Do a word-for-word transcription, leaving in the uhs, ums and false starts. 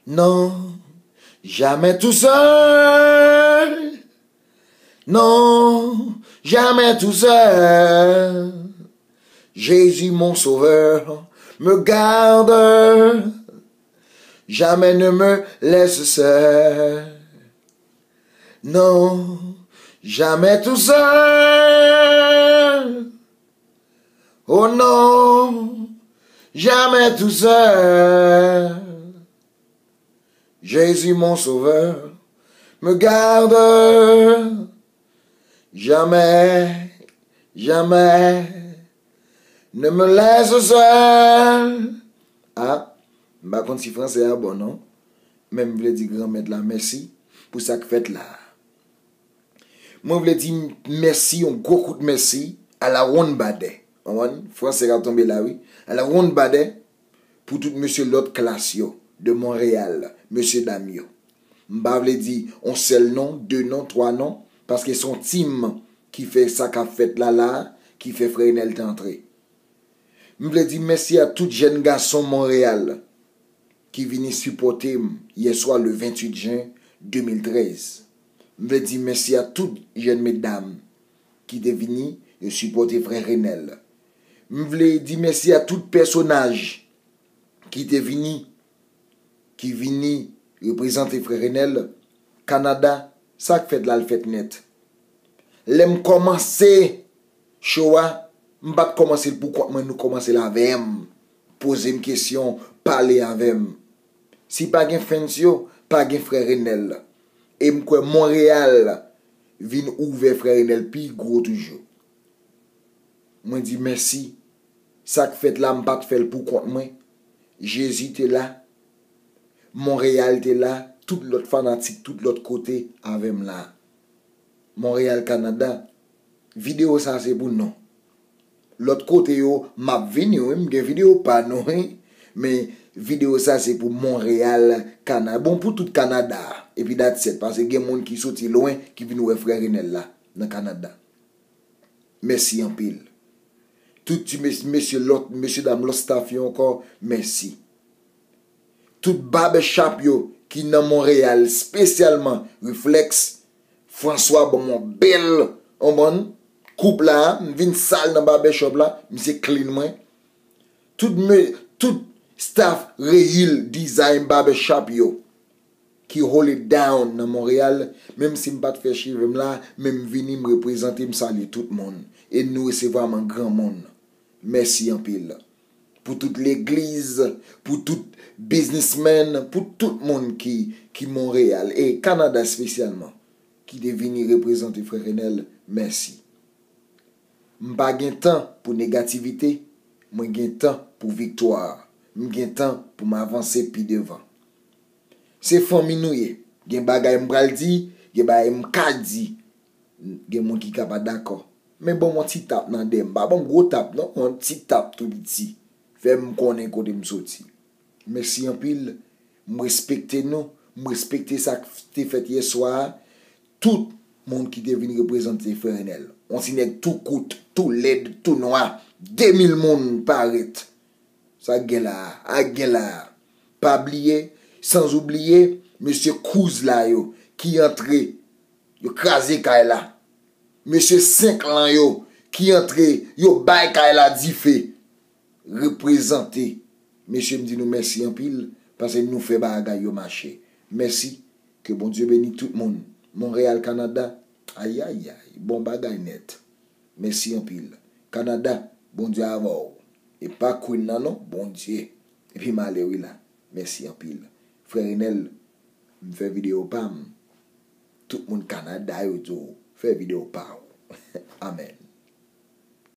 Non, jamais tout seul. Non, jamais tout seul. Jésus, mon sauveur, me garde. Jamais ne me laisse seul. Non, jamais tout seul. Oh non, jamais tout seul. Jésus, mon sauveur, me garde. Jamais, jamais, ne me laisse seul. Ah, m pa konn si franse a bon non, men m vle di Granmèt la mèsi pou sa k fèt la. Mwen vle di mèsi, yon gwo kout mèsi a la Ronbadè. Konprann? Franse ka tonbe la wi. A la Ronbadè pou tout mesye lòt klas yo de Monreyal, mesye dam yo. M pa vle di on sèl non, de non, twa non, paske se yon team ki fè sa k ap fèt la la, ki fè frè Enèl te antre. M vle di mèsi a tout jèn gason Monreyal ki vini sipòte m yè swa le venntuit jen de mil trèz. M vle di mèsi a tout jèn medam ki te vini yo sipòte frè Renèl. M vle di mèsi a tout pèsonaj ki te vini, ki vini reprezante frè Renèl. Kanada, sa k fèt la, l fèt nèt. Lè m kòmanse show a, m pa t kòmanse l pou kont mwen, nou kòmanse l avè m. Poze m kesyon, pale avè m. Si pa gen fans yo, pa gen frè Renèl. E m kwè Monreyal vin ouvè frè Renèl pi gwo toujou. Mwen di mèsi. Sa k fèt la, m pa t fè l pou kont mwen. Jezi te la. Monreyal te la. Tout lòt fanatik, tout lòt kote avè m la. Monreyal, Kanada. Videyo sa se pou nou. Lòt kote yo, m ap vini wi, m gen videyo pa nou wi. Men videyo sa se pou Monreyal, Kanada. Bon, pou tout Kanada. Epi that's it, paske gen moun ki soti lwen, ki vin wè frè Renèl la, nan Kanada. Mèsi anpil. Tout ti mes-, mesye lòt, mesye dam lòt staff yo ankò, mèsi. Tout barbershop yo ki nan Monreyal, espesyalman Reflex, François ban m yon bèl, konprann, koup la, m vin sal nan barbershop la, misye clean mwen. Tout me-, tout staff Reyil Design Barbershop yo ki hold it down nan Monreyal, menm si m pa t fè cheve m la, men m vini, m reprezante, m salye tout moun. E nou resevwa m an granmoun. Mèsi anpil. Pou tout legliz, pou tout biznismenn, pou tout moun ki, ki Monreyal e Kanada espesyalman, ki te vini reprezante frè Renèl, mèsi. M pa gen tan pou negativite, mwen gen tan pou viktwa. M gen tan pou m avanse pi devan. Se fanmi nou ye. Gen bagay m pral di, gen bagay m ka di. Gen moun ki ka pa dakò. Men ban m yon ti tap nan dèyè m. Pa ban m gwo tap non, yon ti tap tou piti. Fè m konnen kote m soti. Mèsi anpil. M respekte nou. M respekte sa k te fèt yè swa a. Tout moun ki te vin reprezante frè Renèl. Yon ti nèg tou kout, tou lèd, tou nwa. De mil moun parèt. Sa k gen la a? A gen la a? Pa bliye, sanzoubliye, mesye Cruz la yo ki antre, yo kraze kay la. Mesye senk lan yo ki antre, yo bay kay la dife. Reprezante. Mesye, m di nou mèsi anpil, paske nou fè bagay yo mache. Mèsi. Ke Bondye beni tout moun. Monreyal, Kanada. Ayayay, bon bagay nèt. Mèsi anpil. Kanada, Bondye avè w. E pa Queen nan non, Bondye. Epi m ale wi la. Mèsi anpil. Frè Renèl, m fè videyo pa m. Tout moun Kanada yo di w fè videyo pa w. Amèn.